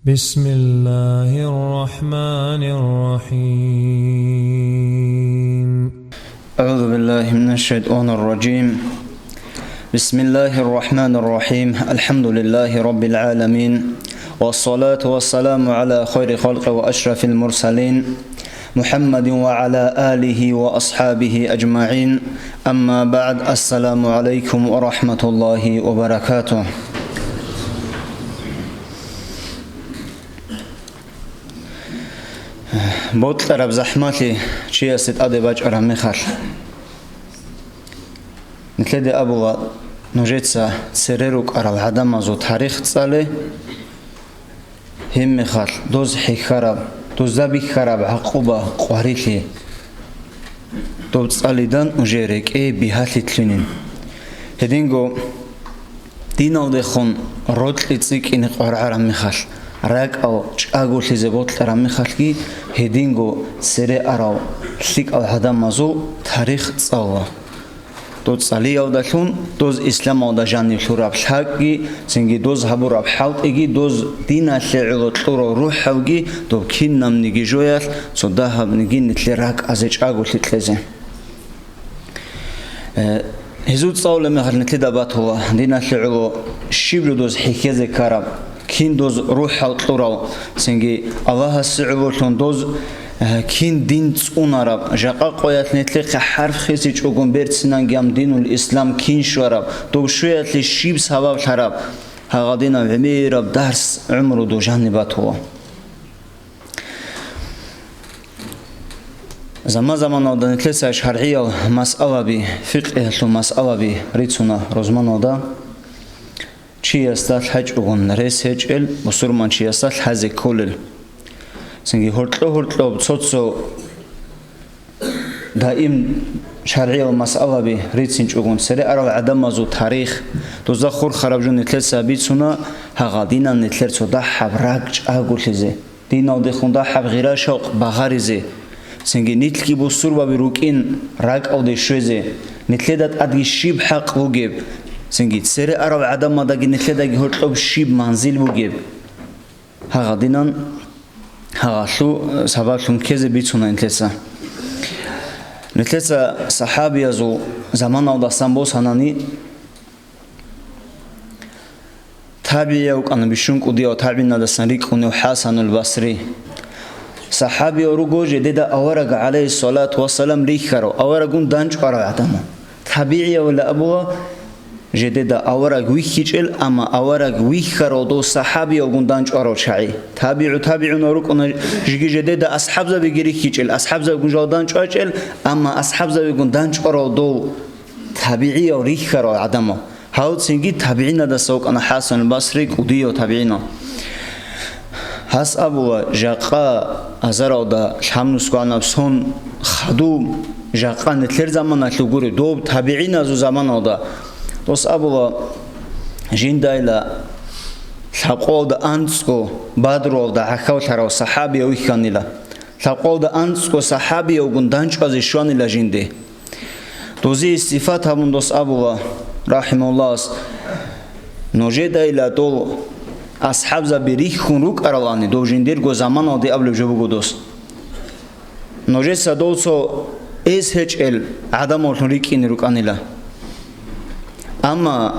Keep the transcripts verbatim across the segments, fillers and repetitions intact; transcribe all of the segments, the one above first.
بسم الله الرحمن الرحيم. أعوذ بالله من الشيطان الرجيم. بسم الله الرحمن الرحيم. الحمد لله رب العالمين. والصلاة والسلام على خير خلق وأشرف المرسلين محمد وعلى آله وأصحابه أجمعين. أما بعد. السلام عليكم ورحمة الله وبركاته. Бокьараб захӀмалъи чиясе тӀаде бачӀараб мехалъ, нилъеде абула, нужеца цере рукӀарал гӀадамазул тарих цӀале, гьебмехалъ доз хӀехьараб, дозда бихьараб гӀакъуба-къварилъи доб цӀалидан уже рекӀее бигьалъи лъунин. Гьединго диналдехун рокьи цӀикӀкӀине къваргӀараб мехалъ, ракӀал чӀаголъизе бокьараб мехалъги, гьединго цере арал лъикӀал гӀадамазул тарих цӀалула. Доб цӀалиялдалъун, доз исламалда жанив лъураб лъакӀги, цинги доз гьабураб хӀалтӀиги, доз диналъе гӀоло кьурал рухӀалги, доб кинабниги жоялъ цо дагьабниги нилъер ракӀазе чӀаголъи кьезе. Э, гьезул цӀалулеб мехалъ нилъеда батула, диналъе гӀоло щиб жо доз хӀехьезе ккараб, кин доз рухӀал кьурал, цинги Аллагьасе гӀололъун доз, э, кин дин цӀунараб, жакъа къоялъ нилъехъе хӀарп хисичӀогун берцинанги гьаб динул ислам кин щвараб, доб щвеялъе щиб сабаблъараб, гьагъадинаб гӀемераб дарс гӀумру доб жаниб батула. Заман-заманалда нилъеца шаргӀиял масъалаби, фикъгьиялъул масъалаби рицуна рузманалда. Чиясда лъачӀогун рес гьечӀел бусурманчиясда лъазе кколел. Цинги гьоркьо-гьоркьоб цо-цо даим шаргӀиял масъалаби рицинчӀогун, цере арал гӀадамазул тарих, дозда хурхараб жо нилъеца бицуна, гьагъадинан нилъер цо дагьаб ракӀ чӀаголъизе. Диналдехун дагьаб гъира-шавкъ багъаризе, цинги нилъги бусурбаби рукӀин ракӀалде щвезе, нилъеда тӀадги щиб хӀакъ бугеб, цинги цере арал гӀадамалдаги нилъедаги гьоркьоб щиб манзил бугеб. Гьагъадинан гьагъалъу сабаблъун ккезе бицуна нилъеца. Нилъеца сахӀабиязул заманалдасан босанани, табигӀияв вукӀана бищун кӀудияв табигӀинадасан рикӀкӀунев ХӀасанул Басри. СахӀабияв руго жидеда авараг, гӀалайгьиссалату вассалам, рихьарав, аварагун дандчӀварав гӀадамал. ТабигӀиявила абула жидеда авараг вихьичӀел, амма авараг вихьарав дов сахӀабиявгун дандчӀварав чагӀи. ТабигӀу табигӀунав рукӀуна жиги жидеда асхӀабзабиги рихьичӀел, асхӀабзабигун жал дандчӀвачӀел, амма асхӀабзабигун дандчӀварав дов табигӀияв рихьарал гӀадамал. Гьав цинги табигӀинадаса вукӀана ХӀасанул Басри, кӀудияв табигӀинав. Гьас абула, жакъа азаралда лъабнусгоанаб сон хадуб, жакъа нилъер заманалъул гури, доб табигӀиназул заманалда. Дос абула, жиндайла лъабкъоялда анцӀго Бадруялда гӀахьаллъарав сахӀабияв вихьанила. Лъабкъоялда анцӀго сахӀабиявгун дандчӀвазе щванила жинде. Дозие сифат гьабун дос абула, рахӀимагьуллагьас, нужедайила дол асхӀабзаби рихьун рукӀаралани, дов жиндирго заманалде абулеб жо буго дос. Нужеца дов цо эс гьечӀел гӀадамаллъун рикӀкӀине рукӀанила. Амма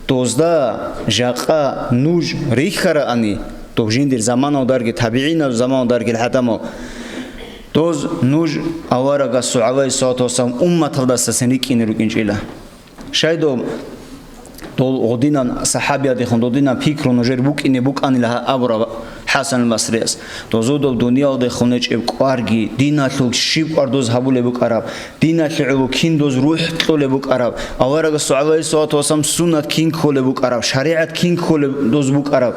дозда жакъа нуж рихьараани, доб жиндир заманалдарги, табигӀиназул заманалдарги гӀадамал, доз нуж аварагасул, гӀалайгьиссалату вассалам, умматалдасацин рикӀкӀине рукӀинчӀила. Щайдо дол гъодинан сахӀабиядехун додинан пикру нужер букӀине букӀанила гьа абураб ХӀасанул Басрияс. Дозудаб дуниялдехун гьечӀеб кӀварги, диналъул щиб кӀвар доз гьабулеб букӀараб, диналъе гӀоло кин доз рухӀ кьолеб букӀараб, аварагасул, гӀалайгьиссалату вассалам, суннат кин кколеб букӀараб, шаригӀат кин кколеб доз букӀараб.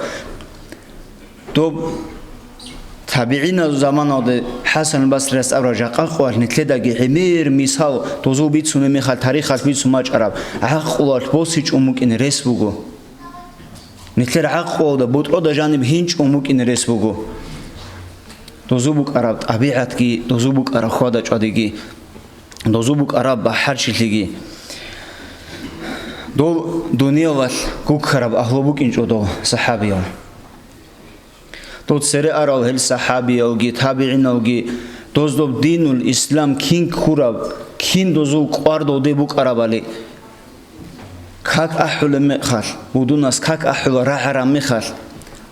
Доб табигӀиназул заманалда ХӀасанул Басрияс абураб жакъа къоялъ нилъедаги гӀемер мисал дозул бицунеб мехалъ тарихалъ бицун бачӀараб, гӀакълуялъ босичӀун букӀине рес буго. Нилъер гӀакълуялда бутӀрода жаниб гьинчӀун букӀине рес буго. Дозул букӀараб тӀабигӀатги, дозул букӀараб хьвада-чӀвадиги, дозул букӀараб бахӀарчилъиги. Дол дуниялалъ гуккараб агьлу букӀинчӀо дол сахӀабиял. Дов цере арал гьел сахабиялги, табигӀиналги, доздоб динул ислам кин ккураб, кин дозул кӀвар довде букӀарабали, как ахӀулеб мехалъ, будунас как ахӀула рагӀараб мехалъ,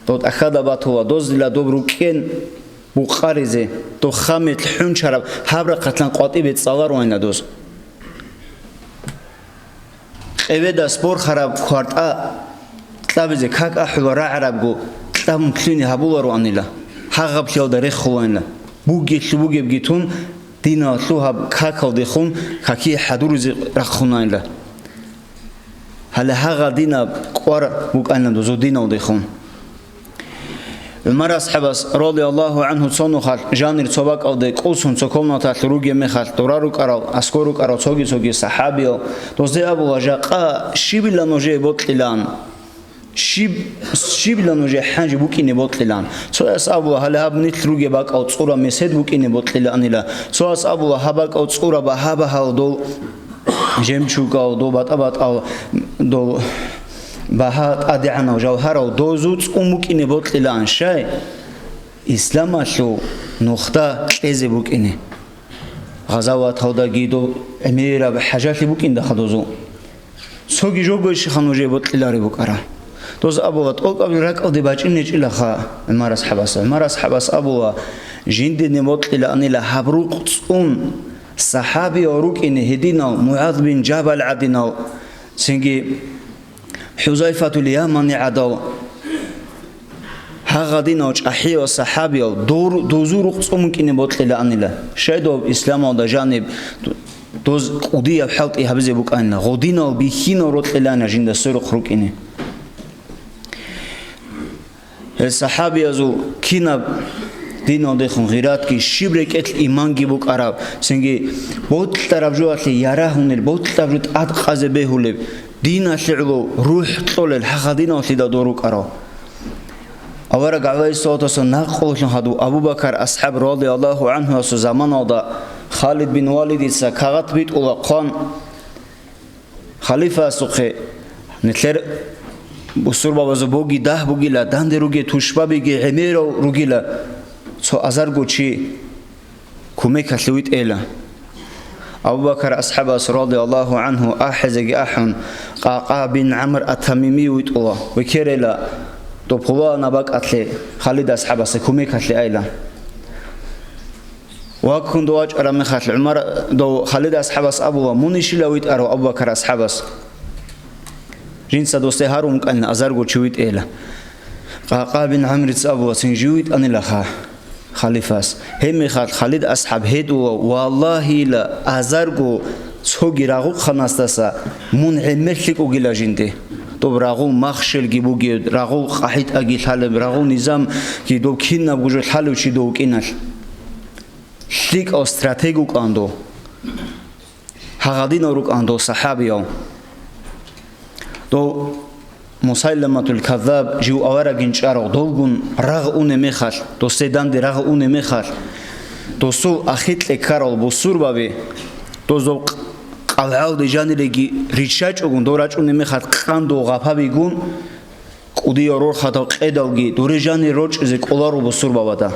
дов тӀахьада батула, доздила доб рукӀен букъаризе, дов хамет хӀунчараб гьаб рахъалъан къватӀибе цӀаларуанила доз. Къеведас борхараб квартӀа кьабизе как ахӀула рагӀарабго, кьабун лъугьине гьабулароанила, гьагъаблъиялда рехулаанила, бугелъул бугебги тун, диналъул гьаб какалдехун какие хӀадуризе рахъунаанила. Гьале гьагъа динаб кӀвар букӀанила дозул диналдехун. ГӀумар асхӀабас, радияллагьу гӀангьу, цо нухалъ жанир цо бакӀалде кӀусун цо комнаталъ ругеб мехалъ, дора рукӀарал, аскӀор рукӀарал цоги-цоги сахабиял, дозде абула, жакъа щибила нужее бокьилан? Щиб-, щибила нужее хӀанже букӀине бокьилан? Цояс абула, гьале гьаб нилъ ругеб бакӀал цӀураб месед букӀине бокьилаанила. Цояс абула, гьаб бакӀал цӀураб багьа-багьал дол жемчугал, дол батӀа-батӀал, дол багьа тӀадегӀанав жавгьарал дозул цӀун букӀине бокьилаан, щай? Исламалъул нухда кьезе букӀине. Гъазаваталдаги дов гӀемераб хӀажалъи букӀиндахъа дозул. Цоги жого ишиха нужее бокьилари букӀара. Доз абула, тӀокӀаб ракӀалде бачӀинечӀилаха ГӀумар асхӀабас. ГӀумар асхӀабас абула, жиндине бокьилаанила гьаб рукъ цӀун, сахабиял рукӀине гьединал, МугӀаз бин Жабал гӀадинал, цинги ХӀузайфатул Ямани гӀадал, гьагъадинал чӀахӀиял сахабиял дор-, дозул рукъ цӀун букӀине бокьилаанила. Щай доб исламалда жаниб доз кӀудияб хӀалтӀи гьабизе букӀанила, гъодинал бихьинал рокьилаанила жинда сверухъ рукӀине. Гьел сахабиязул кинаб диналдехун гъиратги, щиб рекӀелъ иманги букӀараб, цинги бокьараб жоялъе ярагьунел, бокьараб жо тӀадкъазе бегьулеб, диналъе гӀоло рухӀ кьолел гьагъадиналлъидал дор рукӀарал. Авараг гӀалайгьиссалату вассалам накълулъун гьадув Абу Бакар асхӀаб радияллагьу гӀангьуясул заманалда Халид бин Валидица кагъат битӀула хъван, халифасухъе, нилъер бусурбабазул боги дагь бугила, данде ругел тушбабиги гӀемерал ругила, цо азарго чи кумекалъе витӀейила. Абу Бакар асхӀабас радияллагьу гӀангьу ахӀизеги ахӀун, Къакъа бин ГӀамр ат-Тамими витӀула, векерейила, доб пуланаб бакӀалъе Халид асхӀабасда кумекалъе айила. Ваккун дов вачӀараб мехалъ, ГӀумар, дов Халид асхӀабас абула, мунищила витӀарав Абу Бакар асхӀабас? Жинца досде гьарун вукӀанила азарго чи витӀейила. Къакъа бин ГӀамрица абула, цин жив витӀанилаха халифас. Гьебмехалъ Халид асхӀаб гьедула, валлагьила, азарго цоги рагъухъанасдаса мун гӀемер лъикӀ вугила жинде. Доб рагъул махщелги бугеб, рагъул къагӀидаги лъалеб, рагъул низамги доб кинабго жо лъалев чи дов вукӀиналъ. ЛъикӀав стратег вукӀан дов. Гьагъадинал рукӀан дов сахабиял. Дов Мусайламатул Каззаб жив аварагин чӀарав, довгун рагъ уне мехалъ, досде данде рагъ уне мехалъ, досул ахикье ккарал бусурбаби, дозул къ-, къалгӀалде жаниреги риччачӀогун, дов рачӀуне мехалъ къандул гъапабигун, кӀудиял рорхадал къедалги дуре жанир рорчӀизе кӀоларо бусурбабада.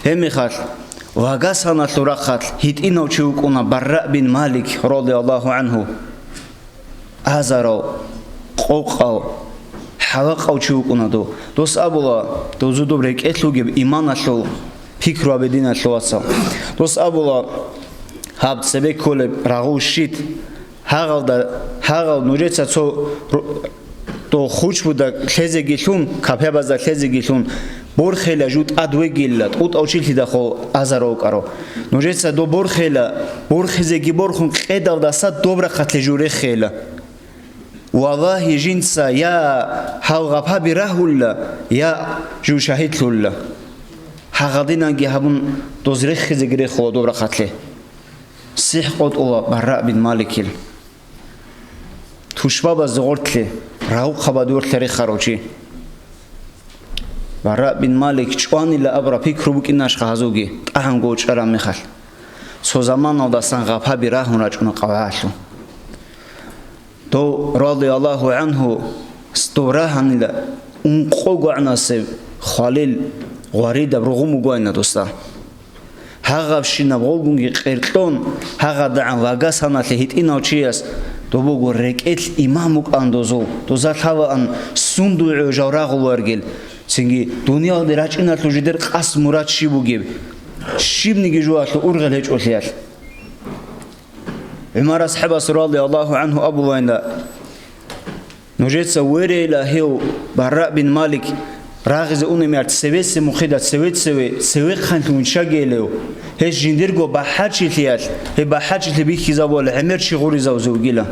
Гьебмехалъ, вагасаналъул рахъалъ гьитӀинав чи вукӀуна Барра бин Малик, радияллагьу гӀангьу. Азарав, къокъав, хӀалакъав чи вукӀуна дов. Дос абула, дозу доб рекӀелъ вугеб иманалъул пикру гьабе, диналъул вацал. Дос абула, гьаб цебе кколеб рагъул щит, гьагъалда, гьагъал нужеца цо ру-, дов хучбуда лъезеги лъун, капебазда лъезеги лъун, борхейила жу тӀад вегила, тӀутӀав чилъидахъо азар вукӀаро. Нужеца дов борхейила, борхизеги борхун, къедалдаса доб рахъалъе жу рехейила. Валлагьи, жинца я гьал гъапаби рагьулла, я жу шагьидлъулла. Гьагъадинанги гьабун, доз рехизеги рехула доб рахъалъе. СихӀ къотӀула Барра бин Маликил. Тушбабазда гъорлъе, рагъухъабазда гъорлъе рехарав чи. Барра бин Малик чӀванила абураб пикру букӀинашха гьазулги, тӀагӀунго учӀараб мехалъ. Цо заманалдасан гъапаби рагьун рачӀуна къавгӀалъу. Дов, радияллагьу гӀангьу, с-, дов рагьанила ункъо гогӀнасеб хвалил, гъваридаб ругъун бугойна, досда. Гьагъабщинаб гъолгунги къеркьон, гьагъадагӀан вагасаналъе гьитӀинав чияс доб буго рекӀелъ имам вукӀан дозул, доза лъалаан сунда гӀожал рагъуларгел, цинги дуниялде рачӀиналъул жидер къасд-мурад щиб бугеб, щибниги жоялъул ургъел гьечӀолъиялъ. ГӀумар асхӀабас радияллагьу гӀангьу абулайна: «Нужеца верейила гьев Барра бин Малик рагъизе унеб мехалъ цевесеб мухъида цеве-цеве, цевехъанлъун виччагейилев, гьес жиндирго бахӀарчилъиялъ, гьеб бахӀарчилъи бихьизабула гӀемер чи гъуризавзе вугила.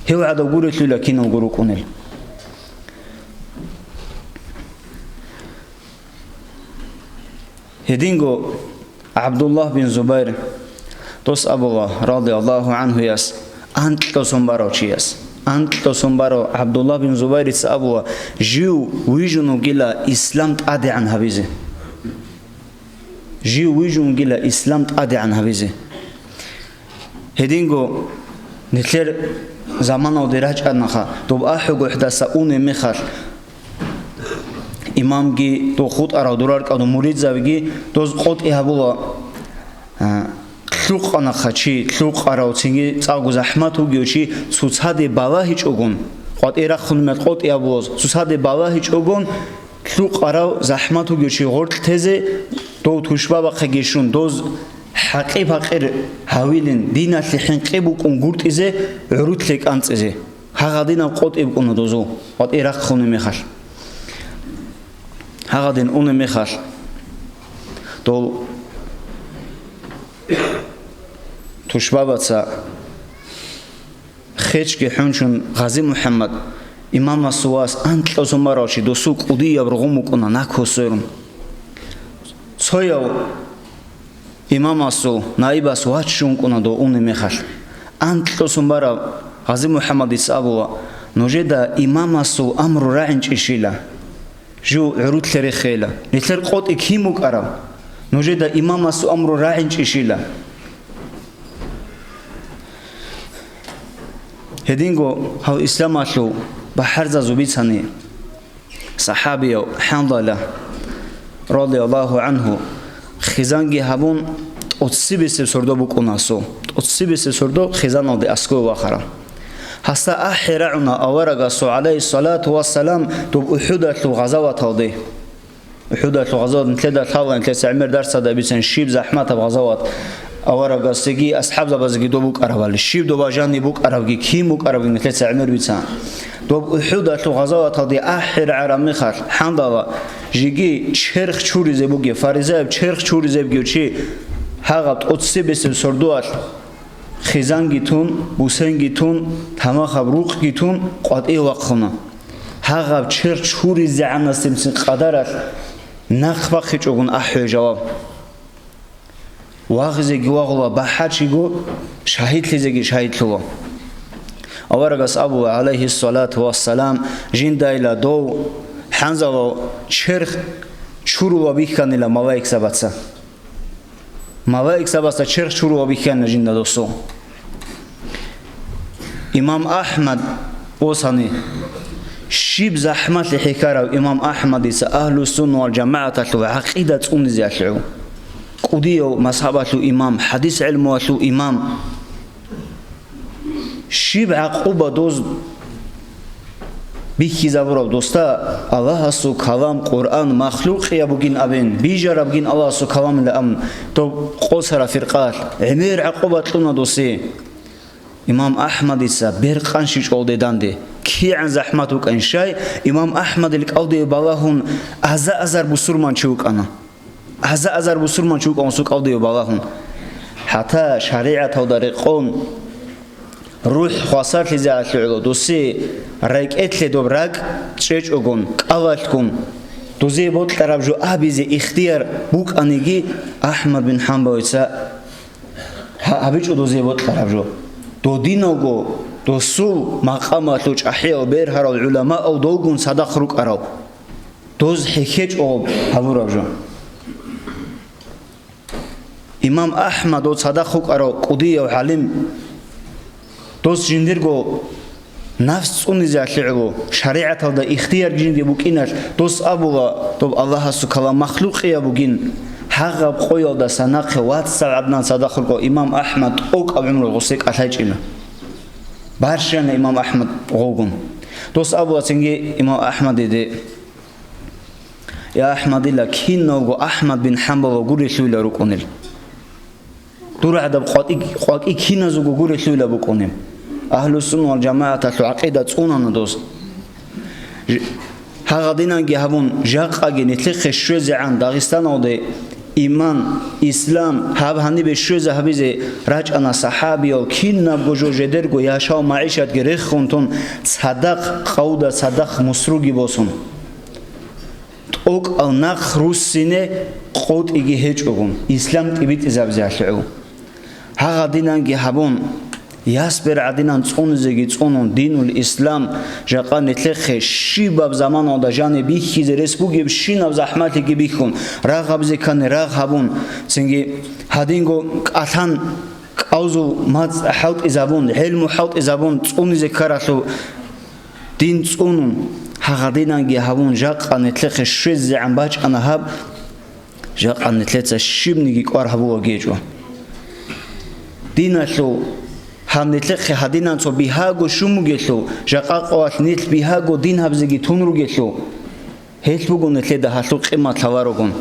Гьев гӀадав гурелъула киналго рукӀунел». Гьединго ГӀабдуллагь бин Зубайр, дос абула, радияллагьу гӀангьуяс, анкьго сон барав чияс. Анкьго сон барав ГӀабдуллагь бин Зубайрица абула, жив вижун вугила ислам тӀадегӀан гьабизе. Жив вижун вугила ислам тӀадегӀан гьабизе. Гьединго нилъер заманалде рачӀанаха, доб ахӀугохӀдаса унеб мехалъ, имамги, дов хутӀарав дураркӀадун муридзабиги, доз къотӀи гьабула, а, лъукъанаха чи, лъукъарав, цинги цӀакъго захӀмат вугев чи, цоцаде балагьичӀогун, къватӀи рахъун мел къотӀи гьабулаз, цоцаде балагьичӀогун, лъукъарав захӀмат вугев чи гъоркь тезе, дов тушбабахъеги щун, доз хӀакъи-пакъир гьавилин, диналъе хӀинкъи букӀун гуртӀизе, гӀурутлъе кӀанцӀизе. Гьагъадинаб къотӀи букӀуна дозул, къватӀи рахъуне мехалъ. Гьагъадин уне мехалъ, дол тушбабаца хечги хӀунчун Гъази МухӀаммад, имамасул вас, анкьазумарав чи, досул кӀудияб ругъун букӀуна, накосойрун. Цояв имамасул наибас ваччун кӀуна дов уне мехалъ. Анкьазумарав Гъази МухӀаммадица абула: «Нужеда имамасул амру рагӀинчӀищила? Жив гӀурутлъе рехейила. Нилъер къотӀи кин букӀараб? Нужеда имамасул амру рагӀинчӀищила?» Гьединго гьав исламалъул бахӀарзазул бицани, сахӀабияв ХӀанзала, радияллагьу гӀангьу, хизанги гьабун, тӀоцебесеб сордо букӀуна гьасул. ТӀоцебесеб сордо хизаналде аскӀове вахарав. Гьасда ахӀи рагӀуна аварагасул, гӀалайгьиссалату вассалам, доб УхӀудалъул гъазаваталде. УхӀудалъул гъазават нилъеда лъала, нилъеца гӀемер дарсада бицен, щиб захӀматаб гъазават аварагасеги асхӀабзабазеги доб букӀарабали, щиб доба жаниб букӀарабги, кин букӀарабги нилъеца гӀемер бицан. Доб УхӀудалъул гъазаваталде ахӀи рагӀараб мехалъ, ХӀанзала жеги черх чуризе бугев, фаризаяб черх чуризе бугев чи гьагъаб тӀоцебесеб сордоялъ хизанги тун, бусенги тун, тамахаб рукъги тун, къватӀиве вахъуна. Гьагъаб черх чуризегӀанасебцин къадаралъ нахъ бахъичӀогун ахӀуе жаваб. Вагъизеги вагъула, бахӀарчиго, шагьидлъизеги шагьидлъула. Аварагас абула, гӀалайгьиссалату вассалам, жиндайила дов ХӀанзалал черх чурула бихьанила малаикзабаца. Малаикзабаца черх чурула бихьана жинда досул. Имам АхӀмад осани, щиб захӀмалъи хӀехьарав имам АхӀмадица Агьлу-сунна вал жамагӀаталъул гӀакъида цӀунизе алъугӀу. КӀудияв мазгьабалъул имам, хӀадис гӀелмуялъул имам. Щиб гӀакъуба доз бихьизабураб досда Аллагьасул калам Къуръан махлукъияб бугин абен, бижарабгин Аллагьасул каламила абун, доб къосараб фиркъалъ гӀемер гӀакъуба кьуна досе. Имам АхӀмадица беркъанщичӀолде данде, кигӀан захӀмат вукӀанщай, имам АхӀмадил кӀалдиве балагьун аза-азар бусурманчи вукӀана. Аза-азар бусурманчи вукӀун сукъалдиев балагьун. ХӀатта шаригӀаталда рекъон, рухӀ хвасарлъизе алъугӀула, досе рекӀелъе доб ракӀ чӀечӀогун, кӀалалъгун, дозе бокьараб жо абизе ихтияр букӀаниги, АхӀмад бин ХӀанбалица гьа-, гьабичӀо дозе бокьараб жо. Додинавго, досул макъамалъул чӀахӀиял бергьарал гӀуламаал долгун цадахъ рукӀарал. Доз хӀехьечӀого гьабураб жо. Имам АхӀмад ва цадахъ вукӀарав кӀудияв гӀалим, доз жиндирго Нафс цӀунизеялъе гӀоло, шаригӀаталда ихтияр жинде букӀиналъ, дос абула, доб Аллагьасул калам махлукъияб бугин, гьагъаб къоялдаса нахъе вацал гӀаднан цадахъ рукӀо имам АхӀмад тӀокӀаб гӀумру гъусе кӀалъачӀина. Барщана имам АхӀмад гъовгун. Дос абула цинги имам АхӀмадиде: «Я АхӀмадила, киналго АхӀмад бин ХӀамбалал гурелъуйила рукӀунел. Дур гӀадаб къватӀи-, къвакӀи киназулго гурелъуйила букӀунеб». Агьлу-сунна вал жамагӀаталъул гӀакъида цӀунана дос. Ж-, гьагъадинанги гьабун, жакъаги нилъехъе щвезегӀан Дагъистаналде иман, ислам, гьаб гьанибе щвезе гьабизе рачӀана сахӀабиял, кинабго жо жедерго яшав магӀишатги рехун тун, цадахъ къавда, цадахъ мусруги босун. ТӀокӀал нахъ руссине къотӀиги гьечӀогун, ислам тӀибитӀизабизе гьалъугӀев. Гьагъадинанги гьабун, ясбер гӀадинан цӀунизеги цӀунун, динул ислам жакъа нилъехъе щибаб заманалда жаниб бихьизе рес бугебщинаб захӀмалъиги бихьун, рагъ гьабизе ккани рагъ гьабун, цинги гьадинго кӀалъан кӀалзул мацӀ хӀалтӀизабун, гӀелму хӀалтӀизабун цӀунизе ккаралъул дин цӀунун, гьагъадинанги гьабун, жакъа нилъехъе щвезегӀан бачӀана гьаб, жакъа нилъеца щибниги кӀвар гьабулаги гьечӀо. Диналъул гьаб нилъехъе гьадинан цо бигьаго щун бугелъул, жакъа къоялъ нилъ бигьаго дин гьабизеги тун ругелъул, гьелъ буго нилъеда гьалъул къимат лъаларогун.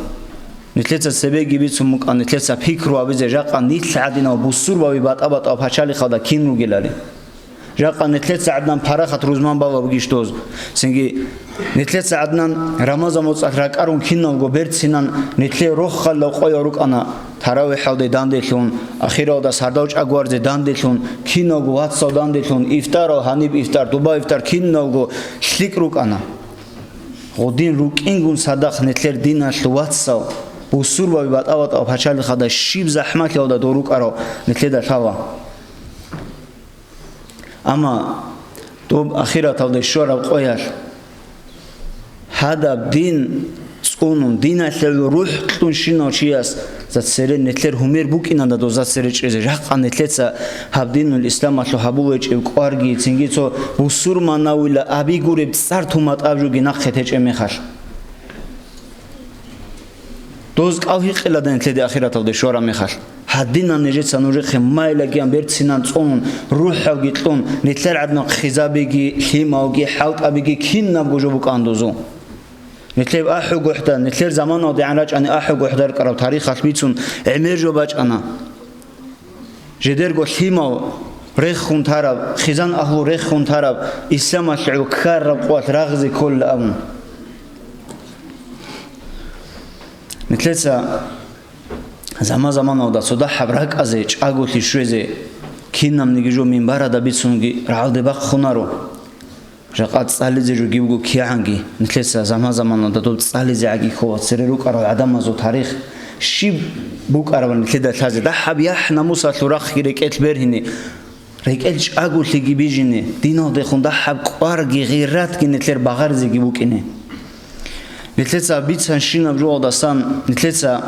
Нилъеца цебеги бицун букӀан, нилъеца пикру гьабизе, жакъа нилъ гӀадинав бусурбаби батӀа-батӀав пачалихъалда кин ругелали. Жакъа нилъеца гӀаднан парахат рузман бала бугищ доз. Цинги нилъеца гӀаднан Рамазан моцӀалъ ракӀарун киналго берцинан нилъе рохалла къоял рукӀана, таравихӀалде данделъун, ахиралда сардав чӀагварзе данделъун, киналго вацал данделъун, ифтарал гьаниб ифтар, дуба ифтар киналго лъикӀ рукӀана. Гъудин рукӀингун цадахъ нилъер диналъул вацал, бусурбаби батӀа-батӀав пачалихъалда щиб захӀмалъиялда дов рукӀарав нилъеда лъала. Амма доб ахираталде щвараб къоялъ гьадаб дин цӀунун, диналъул рухӀ кьунщинав чияс за цере нилъер гьумер букӀинанда доза цере чӀезе, жакъа нилъеца гьаб динул исламалъул гьабулечӀеб кӀварги, цинги цо бусурманавила аби гуреб цӀар туматӀаб жоги нахъе течӀеб мехалъ. Доз кӀал гьикъиладан нилъеде ахираталде щвараб мехалъ. Гьадинан нижеца нужехъе майлагиян берцинан цӀунун, рухӀалги кьун, нилъер гӀаднан хъизабиги, лъималги, хӀалтӀабиги кинабго жо букӀан дозу. Нилъер ахӀу-гухӀда, нилъер заманалдегӀан рачӀани ахӀу-гухӀда рукӀараб тарихалъ бицун гӀемер жо бачӀана. Жидерго лъимал рехун тараб, хъизан агьлу рехун тараб, исламалъул ккараб къоялъ рагъизе кколила абун. Нилъеца заман-заманалда цо дагьаб ракӀазе, чӀаголъи щвезе, кинабниги жо минбарада бицунги рагӀалде бахъунаро. Жакъа цӀализе жо гибго кигӀанги, нилъеца заман-заманалда доб цӀализегӀаги ккола цере рукӀарал гӀадамазул тарих щиб букӀараб нилъеда лъазе. Дагьаб яхӀ-намусалъул рахъги рекӀелъ бергьине, рекӀел чӀаголъиги бижине, диналдехун дагьаб кӀварги гъиратги нилъер багъаризеги букӀине. Нилъеца бицанщинаб жоялдасан нилъеца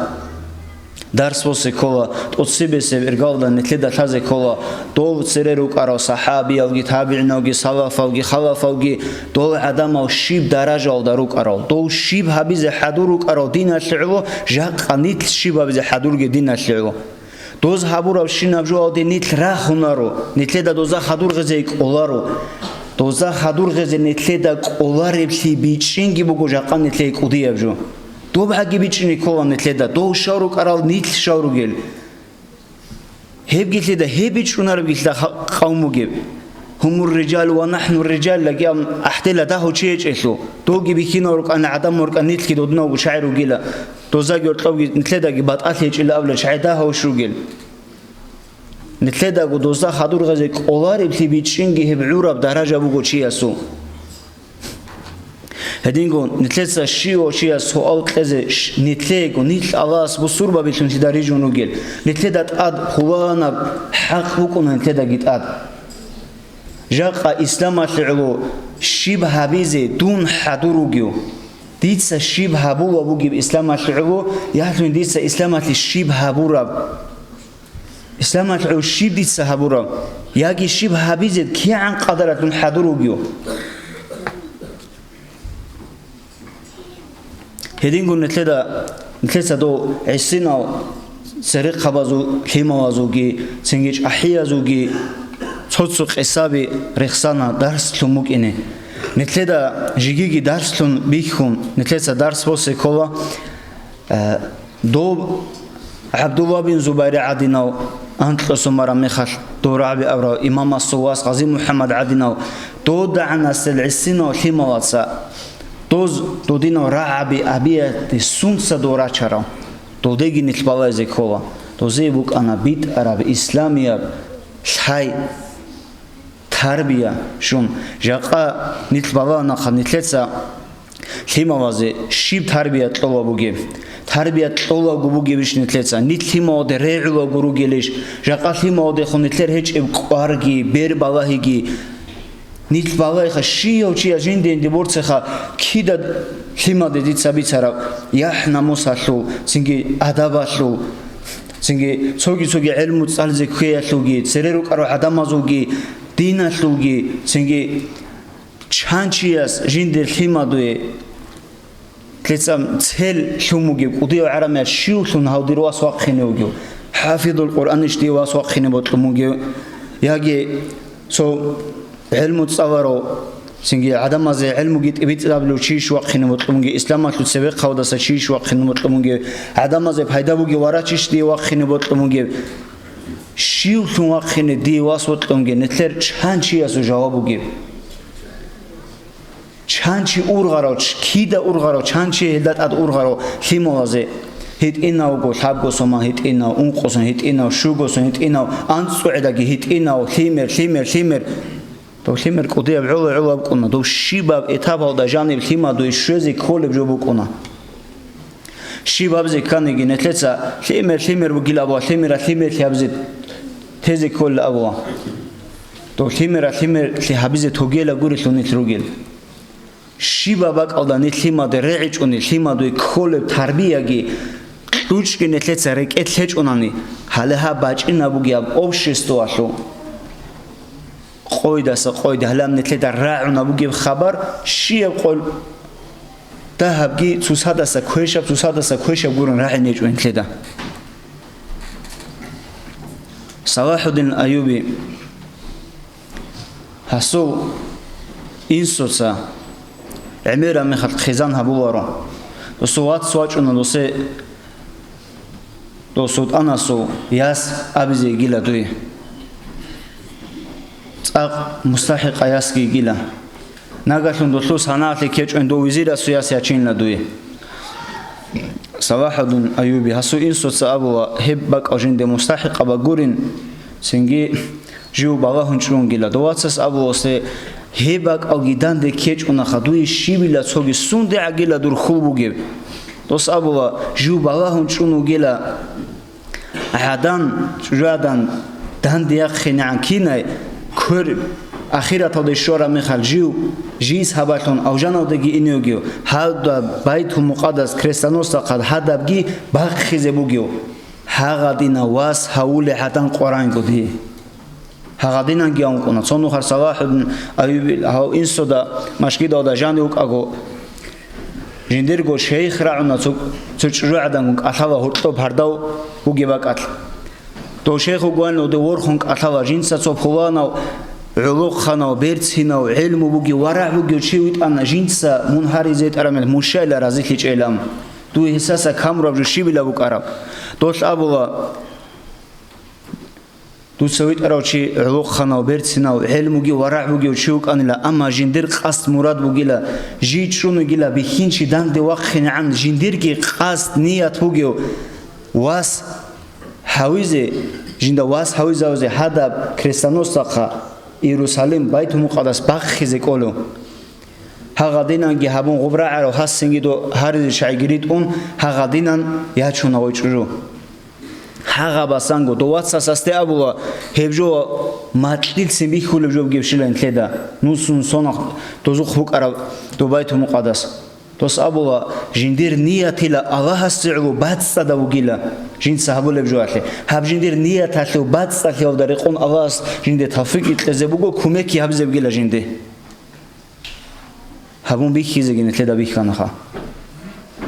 дарс босе ккола, тӀоцебесеб иргалда нилъеда лъазе ккола, дов цере рукӀарал сахӀабиялги, табигӀиналги, салафалги, халафалги, дол гӀадамал щиб даражаялда рукӀарал, дов щиб гьабизе хӀадур рукӀарал диналъе гӀоло, жакъа нилъ щиб гьабизе хӀадурги диналъе гӀоло. Доз гьабуравщинаб жоялде нилъ рахунаро, нилъеда доза хадур гъезе кӀоларо. Доза хадур гъезе нилъеда кӀолареблъи бичӀчӀинги буго жакъа нилъее кӀудияб жо. ДобгӀаги бичӀчӀине ккола нилъеда, дов щав рукӀарал нилъ щав ругел. Гьебги лъида, гьеб бичӀчӀунаребги лъида ха-, къавм бугеб. Гьумур рижал ва нахӀну рижал лаги абун ахӀдела дагьав чи гьечӀелъул, довги бихьинав рукӀана гӀадамал рукӀана нилъги додинавго чагӀи ругила, дозаги гьоркьовги нилъедаги батӀалъи гьечӀила абула чагӀи дагьав щугел. Нилъедаго доза хадур гъезе кӀолареблъи бичӀчӀинги гьеб гӀураб даража буго чиясул. Гьединго нилъеца щивав чияс суал кьезе щ-, нилъего, нилъ Аллагьас бусурбабилъунлъида рижун ругел, нилъеда тӀад пуланаб хӀакъ букӀуна нилъедаги тӀад. Жакъа исламалъе гӀоло щиб гьабизе дун хӀадур вугев? Дица щиб гьабула бугеб исламалъе гӀоло, ялъуни дица исламалъе щиб гьабураб? Исламалъ гӀур щиб дица гьабураб, яги щиб гьабизе кигӀан къадаралъун хӀадур вугев? Гьединго нилъеда, нилъеца дов гӀисинал церехъабазул, лъималазулги, цинги чӀахӀиязулги цо-цо къисаби рехсана, дарслъун букӀине. Нилъеда жигиги дарслъун бихьун, нилъеца дарс босе ккола. Э, доб ГӀабдулла бин Зубайри гӀадинав, анкьасумараб мехалъ дов рагӀаби абурав имамасул вас Гъази МухӀаммад гӀадинав, додагӀанасел гӀисинав лъималаца, доз додинав рагӀаби абиятде сунца дов рачарав, додеги нилъ балайзе ккола. Дозие букӀана битӀараб исламияб лъай. Тарбия щун, жакъа нилъ балагьанаха нилъеца лъималазе щиб тарбия кьола бугеб? Тарбия кьолаго бугебищ нилъеца? Нилъ лъималазде регӀулаго ругелищ? Жакъа лъималаздехун нилъер гьечӀеб кӀварги, бер балагьиги? Нилъ балайха, щияв чияс жинде-жинде борцеха, кида лъималазде дица бицараб яхӀ-намусалъул, цинги адабалъул, цинги цоги-цоги гӀелму цӀализе ккеялъулги, цере рукӀарал гӀадамазулги, диналъулги, цинги чан чияс жиндир лъимадуе лъицӀан цел лъун вугев, кӀудияв гӀарамиял щивлъун гьав дир вас вахъине вугев, хӀафизул Къуръанищ дие вас вахъине бокьун вугев, яги цо гӀелму цӀаларав, цинги гӀадамазе гӀелмуги тӀибитӀизабулев чийищ вахъине бокьун вугев, исламалъул цебе хъавдаса чийищ вахъине бокьун вугев, гӀадамазе пайда бугев варачищ дие вахъине бокьун вугев. Щивлъун вахъине дие вас вокьунги, нилъер чан чиясул жаваб бугеб? Чан чи ургъарав, ч-, кида ургъарав, чан чи гьелда тӀад ургъарав лъималазе? ГьитӀинавго, лъабго сон гьитӀинав, ункъо сон гьитӀинав, щуго сон гьитӀинав, анцӀгогӀидаги гьитӀинав, лъимер, лъимер, лъимер. Дов лъимер кӀудияб гӀола-гӀолаб букӀуна, дов щибаб этапалда жаниб лъимадуе щвезе кколеб жо букӀуна. Щиб гьабизе кканиги, нилъеца лъимер-лъимер бугил абула, лъимера лъимерлъи гьабизе тезе кколел абула. Дов лъимера лъимерлъи гьабизе тогела гурелъул нилъ ругел. Щибаб бакӀалда нилъ лъимаде регӀичӀони, лъимадуе кколеб тарбияги кьучӀги нилъеца рекӀелъ гьечӀонани, гьале гьаб бачӀинаб бугеб обществоялъул. Къойдаса къойде гьалаб нилъеда рагӀуна бугеб хабар, щияб къойил дагьабги цоцадаса квешаб, цоцадаса квешаб гурун рагӀине гьечӀо нилъеда. Салахуддин Аюби гьасул инсуца гӀемераб мехалъ хъизан гьабуларо. Досул вац вачӀуна, досе дов султӀанасул яс абизе йигила дуе. ЦӀакъ мустахӀикъа ясги йигила. Нагагьлъун долъул санагӀалъи ккечӀони дов визирасул яс ячинила дуе. Салахуддин Аюби гьасул инсуца абула, гьеб бакӀал жинде мустахӀикъаб гурин, цинги жив балагьун чӀунгила. Дов вацас абуласе, гьеб бакӀалги данде ккечӀунаха, дуе щибила цоги сундегӀагила дур хьул бугеб. Дос абула, жив балагьун чӀун вугила, гӀадан, чӀужугӀадан данде яхъинегӀан кинай, квер ахираталде щвараб мехалъ жив, жийс гьабалъун алжаналдеги ине вугев, гьалда Байтул-Мукъадас крестоносдахъад гьадабги бахъизе бугев. Гьагъадинав вас гьавуле гӀадан къваранго дие. Гьагъадинанги гьавун кӀуна. Цо нухар Салахуддин Аюбил гьав инсуда машгидалда жанив вукӀаго, жиндирго шейх рагӀуна цо, цо чӀужугӀадангун кӀалъала гьоркьоб гьардав бугеб бакӀалъ. Дов шейх вугоанилан дов ворхун кӀалъала, жинца цо пуланав, гӀолохъанав, берцинав, гӀелму бугев, варагӀ бугев чи витӀана, жинца мун гьаризе тӀарамел мушайила разилъичӀейилан. Дуе гьесаса камураб жо щибила букӀараб? Долъ абула, дуца витӀарав чи гӀолохъанав, берцинав, гӀелмуги варагӀ бугев чи вукӀанила, амма жиндир къасд-мурад бугила, жий чӀун вугила бихьинчи данде вахъинегӀан, жиндирги къасд-ният бугев вас гьавизе, жинда вас гьавизавизе гьадаб крестоносдахъа Иерусалим, Байтул-Мукъадас бахъизе кӀолев. Гьагъадинанги гьабун гъуб рагӀарав гьасинги дов гьаризе чагӀиги ритӀун, гьагъадинан ячуна гъой чӀужу. Гьагъабасанго дов вацасасде абула, гьеб жо макьилъцин бихьулеб жо бугебщила нилъеда. Нусун сонах дозухъ букӀараб дов Байтул-Мукъадас. Дос абула, жиндир ниятила Аллагьасде гӀоло бацӀцӀадав вугила. Жинца гьабулеб жоялъе, гьаб жиндир нияталъул бацӀцӀалъиялда рекъон Аллагьас жинде тавфикъ кьезе буго, кумекги гьабизе бугила жинде. Гьабун бихьизеги нилъеда бихьанаха.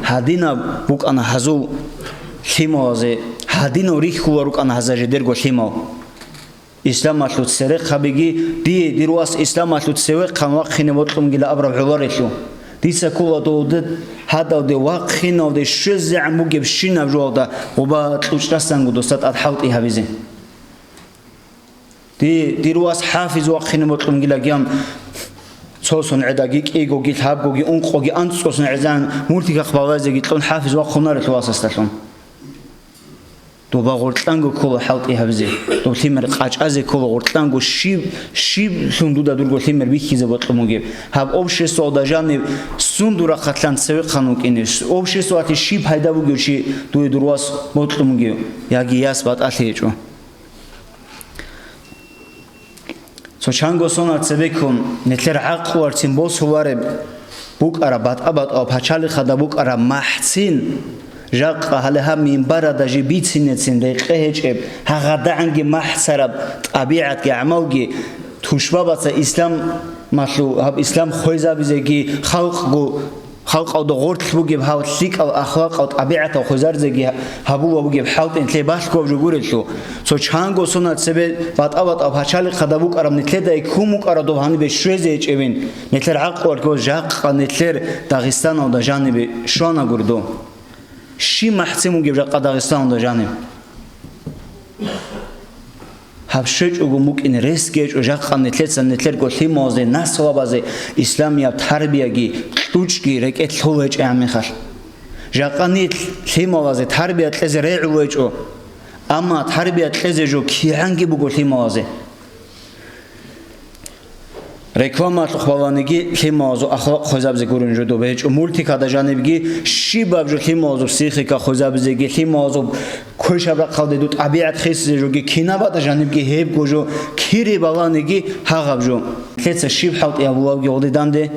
Гьадинаб букӀана гьазул лъималазе, гьадинав рихьула рукӀана гьаза жидерго лъимал. Исламалъул церехъабиги, дие, дир вас, исламалъул цевехъан вахъине бокьунгила абураб гӀоларелъул. Дица ккола дов гьадалде вахъиналде щвезегӀан бугебщинаб жоялда гъоба кьучӀдасанго досда тӀад хӀалтӀи гьабизе. Ди-, дир вас хӀафиз вахъине бокьунгила гьаниб цо сон гӀедаги, кӀигоги, лъабгоги, ункъоги, анцӀго сон гӀезегӀан мультикахъ балайзеги кьун хӀафиз вахъунарелъул васасдалъун. Доба гъоркьанго ккола хӀалтӀи гьабизе, доб лъимер къачӀазе ккола гъоркьанго, щиб, щиблъун дуда дурго лъимер бихьизе бокьун бугеб. Гьаб обществоялда жаниб сундул рахъалъан цевехъан вукӀине, обществоялъе щиб пайда бугев чи дуе дур вас бокьун бугев, яги яс батӀалъи гьечӀо. Цо чанго сонал цебеккун, нилъер гӀакълуялъцин босулареб букӀараб, батӀа-батӀа пачалихъада букӀараб махӀцин, жакъа гьале гьаб минбарада жиб бицинецин рекъе гьечӀеб, гьагъадагӀанги махӀцараб тӀабигӀатги гӀамалги, тушбабаца исламалъул, гьаб ислам хвезабизеги халкъго Халкъалда гъорлъ бугеб гьал лъикӀал ахлакъал тӀабигӀатал хвезарзеги гьабула бугеб хӀалтӀи нилъее балъго жо гурелъул, цо чанго сонал цебе батӀа-батӀа пачалихъада букӀараб нилъедай ккун букӀараб доб гьанибе щвезе гьечӀебин, нилъер гӀакълуялъго жакъа нилъер Дагъистаналда жанибе щвана гури доб. Щиб махӀцин бугеб жакъа Дагъистаналда жаниб? Гьаб щвечӀого мукӀин рес гьечӀо, жакъа нилъеца нилъерго лъималазе, наслабазе исламияб тарбияги кьучӀги рекӀелъ лъула гьечӀегӀан мехалъ. Жакъа нилъ лъималазе тарбия кьезе регӀулеб гьечӀо, амма тарбия кьезе жо кигӀанги буго лъималазе. Рекламалъухъ баланиги лъималазул ахлакъ хвезабизе гурин жо доб гьечӀо. Мультикада жанибги щибаб жо лъималазул психика хвезабизеги, лъималазул квешаб рахъалде доб тӀабигӀат хисизе жоги, кинабада жанибги гьебго жо кири баланиги гьагъаб жо. Нилъеца щиб хӀалтӀи гьабулебги гъоде данде?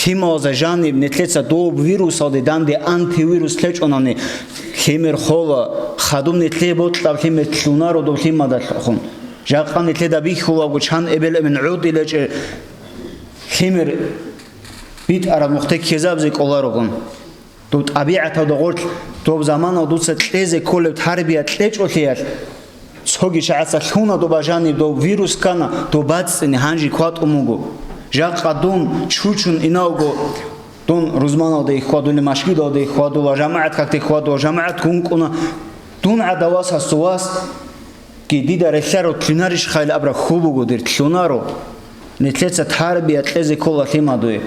Лъималазда жаниб нилъеца доб вирусалде данде антивирус лъечӀонани, лъимер хола, хадуб нилъее бокьараб лъимер лъунаро доб лъимадалъухъун. Жакъа нилъеда бихьулебго чан эбел-эмен гӀодилечӀеб лъимер битӀараб нухде ккезабизе кӀоларогун. Доб тӀабигӀаталда гъорлъ доб заманалда дуца кьезе кколеб тарбия кьечӀолъиялъ, цоги чагӀаца лъуна доба жаниб доб вирус ккана, доб бацӀцӀине гьанже кватӀун буго. Жакъа дун чучун инавго, дун рузманалде хьвадулев, машгидалде хьвадула, жамагӀат какде хьвадула, жамагӀат гункӀуна, дун гӀадав васасул вас, Ки дида релълъарав лъунарищ хайил абра хьул буго дир, лъунаро. Нилъеца тарбия кьезе ккола лъимадуе,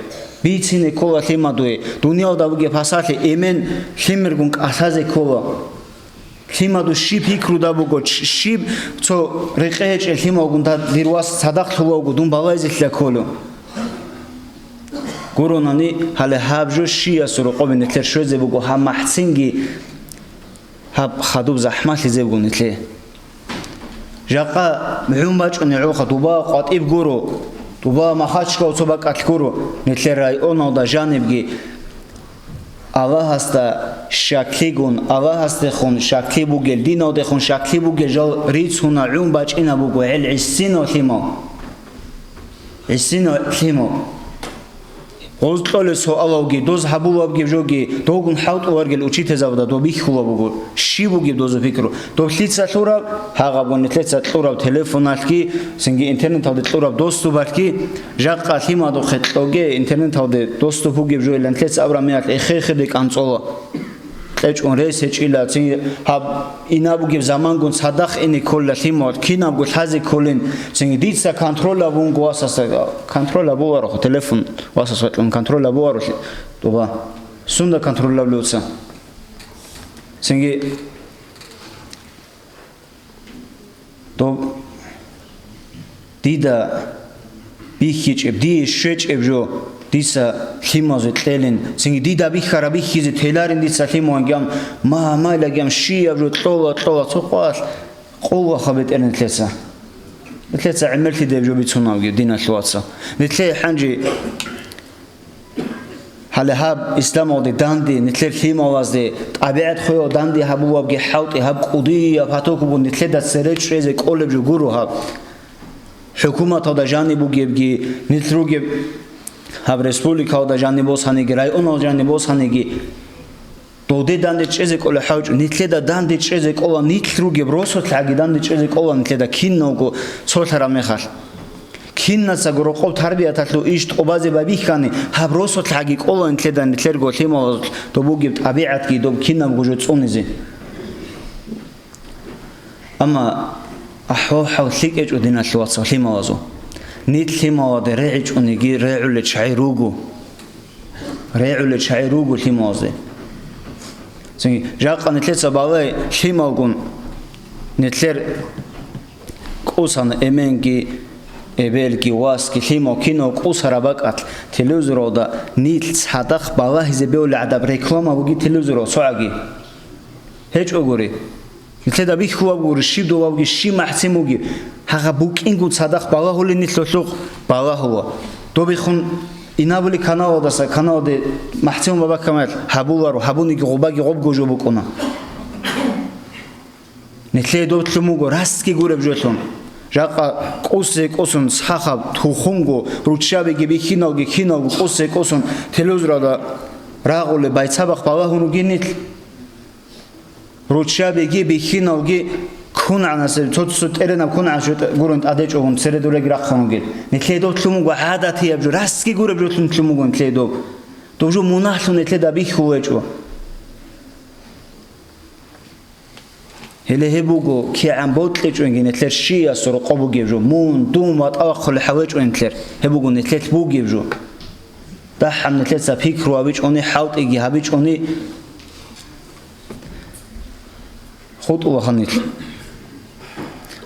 бицине ккола лъимадуе, дуниялда бугеб пасалъи эмен лъимергун кӀалъазе ккола. Лъимаду щиб пикруда буго, ч-, щиб цо рекъе гьечӀел лъималгун дир вас цадахъ лъулаго дун балайзелъа кколев. Гуронани, гьале гьаб жо щиясул рокъобе нилъер щвезе буго, гьаб махӀцинги гьаб хадуб захӀмалъизебго нилъе. Жакъа гӀун бачӀунегӀулха дуба къватӀиб гуро, дуба Махачкала цо бакӀалъ гуро, нилъер районалда жанибги Аллагьасда щаклъигун, Аллагьасдехун щаклъи бугел, диналдехун щаклъи бугел жал рицуна, гӀун бачӀина буго гьел гӀисинав лъимал. ГӀисинав лъимал. Гъоз кьолел суалалги, доз гьабулебги жоги, догун хӀалтӀуларгел учительзабада доб бихьула буго, щиб бугеб дозу пикру. Доб лъица лъураб, гьагъабго нилъеца кьураб телефоналъги, цинги интернеталде кьураб доступалъги, жакъа лъимадухъе кьоге, интернеталде доступ бугеб жойилан нилъеца абураб мехалъ эхе-эхеде кӀанцӀола. КьечӀун рес гьечӀила, цин гьаб ина бугеб замангун цадахъ ине ккола лъимал, кинабго лъазе кколин, цин дица контроль абун васаса, контроль абуларо, телефон васас вакьун контроль абуларо лъи-, дуба. Сунда контроль абулевца? Цинги доб Дида бихьичӀеб, дие щвечӀеб жо, дица лъимазе кьелин, цинги дида бихьараб бихьизе теларин дица лъималгам, ма-, майлагам щияб жо кьола, кьола, цо къвалъ къулаха бетӀер нилъеца. Нилъеца гӀемерлъидеб жо бицунавги, диналъул вацал. Нилъее гьанже. Гьале гьаб исламалде данде, нилъер лъималазде, тӀабигӀат хвеял данде гьабулебги хӀалтӀи, гьаб кӀудияб поток буго, нилъеда цере чӀезе кӀолеб жо гуро гьаб. ХӀукуматалда жаниб бугебги, нилъ ругеб гьаб республикалда жаниб босаниги, районалда жаниб босаниги, долде данде чӀезе кӀолеб хӀалчӀо, нилъеда данде чӀезе кӀола, нилъ ругеб росулъаги данде чӀезе кӀола нилъеда киналго цолъараб мехалъ. Кинацаго рокъоб тарбияталъул иш тӀубазе байбихьани, гьаб росулъаги кӀола нилъеда нилъерго лъималазулъ доб бугеб тӀабигӀатги доб кинабго жо цӀунизе. Амма ахӀвал-хӀал лъикӀ гьечӀо, диналъул вацал, лъималазул. Нилъ лъималазде регӀичӀониги регӀулел чагӀи руго. РегӀулел чагӀи руго лъималазде. Цинги, жакъа нилъеца балай лъималгун, нилъер кӀусана эменги, эбелги, васги, лъимал кинав кӀусараб бакӀалъ телевизоралда нилъ цадахъ балагьизе бевли гӀадаб реклама буги телевизорал цогӀаги. ГьечӀогури. Нилъеда бихьулеб гури, щиб довабги, щиб махӀцин буги. Гьагъа букӀингун цадахъ балагьули нилъ лъухъ балагьула. Добихъун инабули каналалдаса каналалде махӀцин баба камал гьабуларо, гьабуниги гъубаги гъобго жо букӀуна. Нилъее доб лъун буго расги гуреб жолъун. Жакъа кӀусе-кӀусун сахаб тухумго, руччабиги бихьиналги киналго кӀусе-кӀусун телевизоралда рагъулеб байцабахъ балагьун ругин нилъ. Руччабиги бихьиналги кунгӀанасеб, цо-цо тӀеренаб кунгӀан гурун тӀадечӀогун цере дуреги рахъун ругел. Нилъее доб лъун буго гӀадатияб жо, расги гуреб жолъун лъун буго нилъее доб. Доб жо мунагьлъун нилъеда бихьулечӀо. Гьеле гьеб буго кигӀан бокьичӀонги нилъер щиясул рокъоб бугеб жо, мун, дун ватӀа вахъулел хӀал гьечӀо нилъер, гьеб буго нилъелъ бугеб жо. ДахӀан нилъеца пикру гьабичӀони, хӀалтӀиги гьабичӀони хутӀулаха нилъ.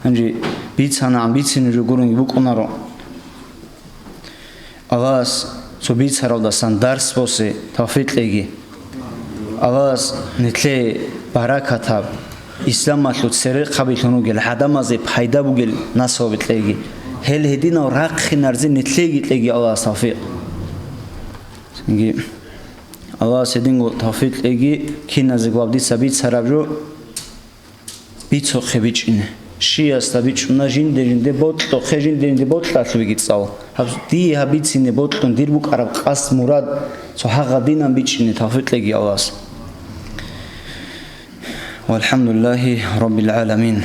Гьанже бицанагӀан бицине жо гуронги букӀунаро. Аллагьас цо бицаралдасан дарс босе тавфикъ кьеги. Аллагьас нилъее баракатаб, исламалъул церехъабилъун ругел, гӀадамазе пайда бугел наслуби кьеги. Гьел гьединал рахъинарзе нилъееги кьеги Аллагьас тавфикъ. Цинги Аллагьас гьединго тавфикъ кьеги, киназе главдица бицараб жо бицухъе бичӀчӀине. Щиясда бичӀчӀуна жинде-жинде бокьухъе, жинде-жинде бокьалъубиги цӀал. Гьаб-, дие гьаб бицине бокьун дир букӀараб къасд-мурад цо гьагъадинан бичӀчӀине тавфикъ кьеги Аллагьас. ВалхӀамдулиллагьи раббил гӀаламин.